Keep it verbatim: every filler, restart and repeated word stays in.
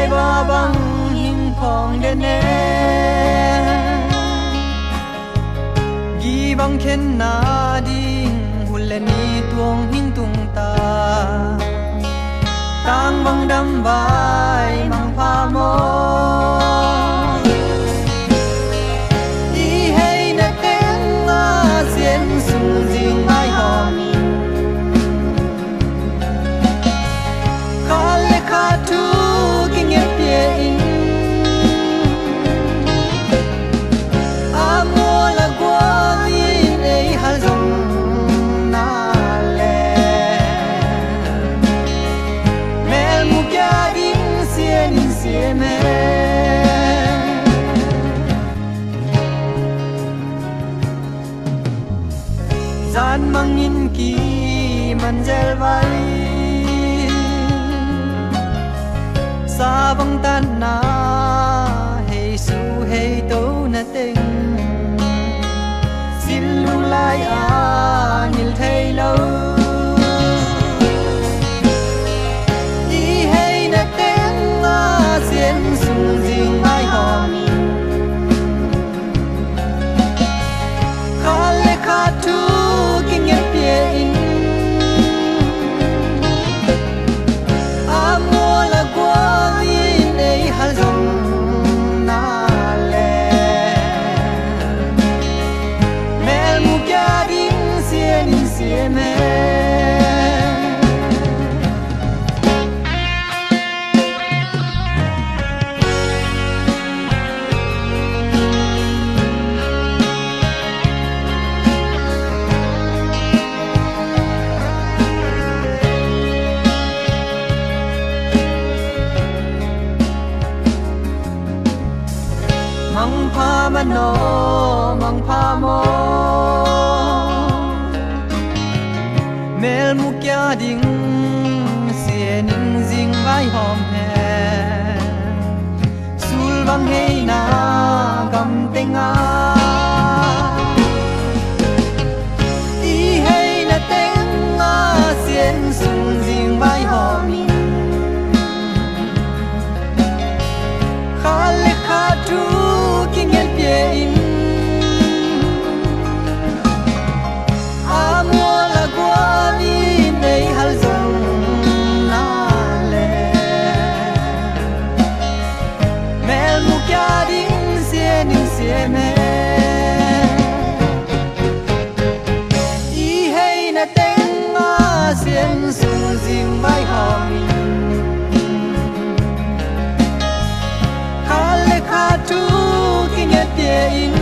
Tua bang hing phawng den e. Gii bang khenna ding hun le ni tuang hing tung ta. Tang bang dam vai mang pha maw? I hei na teng a sian sung zing mai hawm in. Khat le khat thu kingetpia in. A mual a gual in ei hal zong na le. Melmu kia ding sian in siam e. Zan mangin kiman zel vai. Sa bang tanna hei su hei to na teng. Sin lu lai a ngil thei lo. I hei na teng a sian sung zing mai hawm in. Khat le khat thu kingetpia in. A mual a gual in ei hal zong na le. Melmu kia ding sian in siam e. Mangpha mano, mangpha mo. Melmu kia ding sian in zing vai hawm he. Sul bang hei na gam teng a. I hei na teng a sian sung zing vai hawm in. Khat le khat thu kingetpia in. A mual a gual in ei hal zong na le. Melmu kia ding sian in siam e. I hei na teng a sian sung zing vai hawm in. Khat le khat thu kingetpia in.